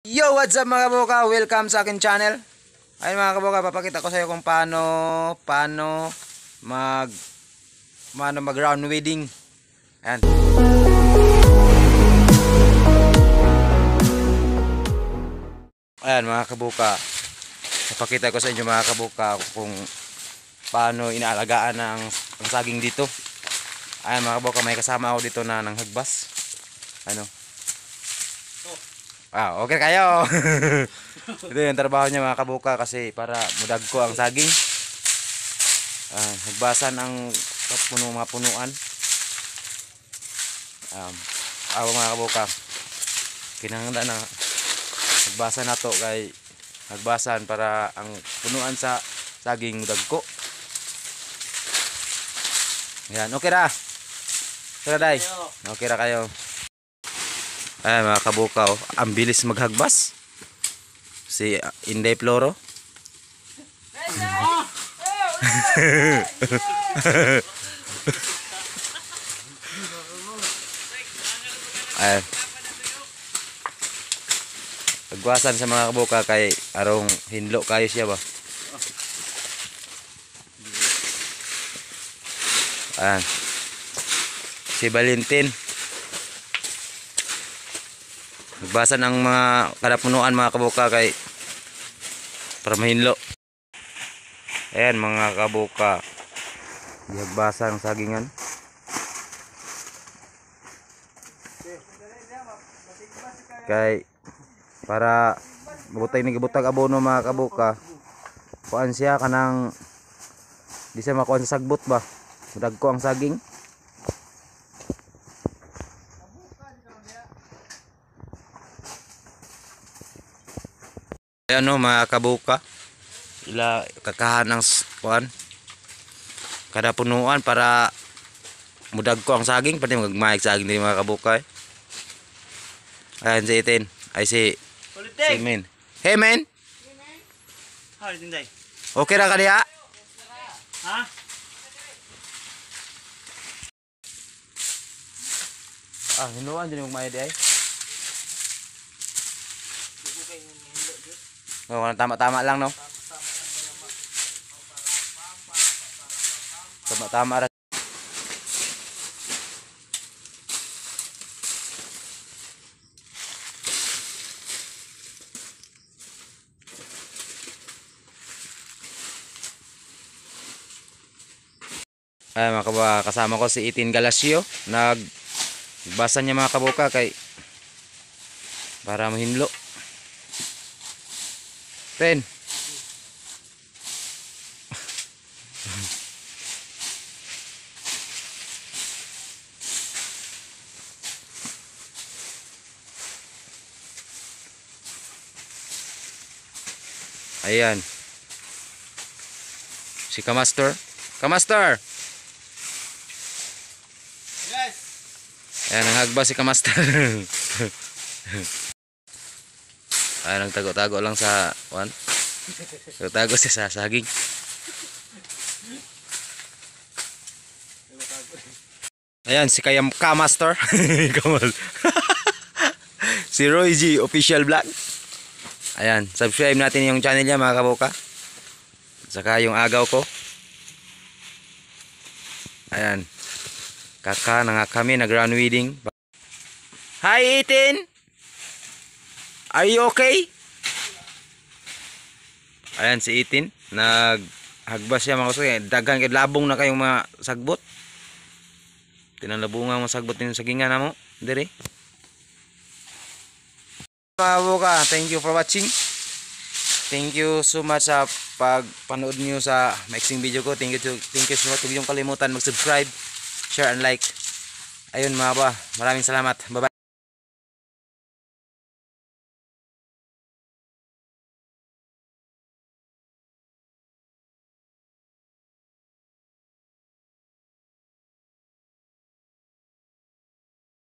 Yo, what's up, mga kabuka? Welcome sa akin channel. Ayun, mga kabuka, papakita ko sa iyo kung paano paano mag paano mag round weeding. Ayan. Ayan, mga kabuka. Papakita ko sa inyo, mga kabuka, kung paano inaalagaan ang saging dito. Ayan, mga kabuka, may kasama ako dito na nanghagbas. Ano? Ah, okay kayo. Ito yung trabaho niya, mga kabuka, kasi para mudag ko ang saging. Ah, hagbasan ang puno mga punuan. Awa, mga kabuka. Kinahanglan na hagbasan nato kay hagbasan para ang punuan sa saging mudagko. Yan, okay ra. Okay ra day. Okay ra kayo. Ay, mga kabuka, oh, ang bilis maghagbas. Si Inday Floro. Ay. Pagwasan sa mga kabuka kay arong hinlo kayo siya ba. Ayan. Si Valentin. Nagbasan ang mga kadapunuan, mga kabuka, kay para mahinlo. Ayan, mga kabuka. Gihagbasa ang sagingan. Kay para mabutay ni gibutag abono, mga kabuka. Kuan siya kanang di siya makuan sa sagbot ba. Dagko ang saging. Ayan o, mga kabuka. Ila kakahan ng kuan. Kada punuan para mudag ko ang saging. Pati magmaig saging din, mga kabuka, eh. Ayan si Itin. Ay si Min. Hey, men. Okay ra ka diha? Ha? Ah, hinuan din magmaig di ay. Oh, tama-tama lang, no? Tama-tama ra. Ay, mga kabuka, kasama ko si Itin Galacio. Nagbasa niya, mga kabuka, kay para mahinlo. Ten. Ayan. Si Kamaster. Kamaster! Yes! Ayan, nanghagba si Kamaster. Ayan, nagtago-tago lang sa one. Tago-tago siya sa saging. Ayan, si Kayam Kamaster. Si Roy G Official Vlog. Ayan, subscribe natin yung channel niya, mga kabuka. Saka yung agaw ko. Ayan. Kaka na nga kami nag-round weeding. Hi, Ethan! Are you okay? Ayan si Ethan. Naghagba siya, mga kabuka. Daghan kay labong na kayong mga sagbot. Tinalabungan mga sagbot din sa sagingan namo. Dire. Mga kabuka, thank you for watching. Thank you so much sa pagpanood niyo sa maiksing video ko. Thank you so much. Huwag niyong kalimutan mag-subscribe, share and like. Ayun, mga ba, maraming salamat. Bye bye.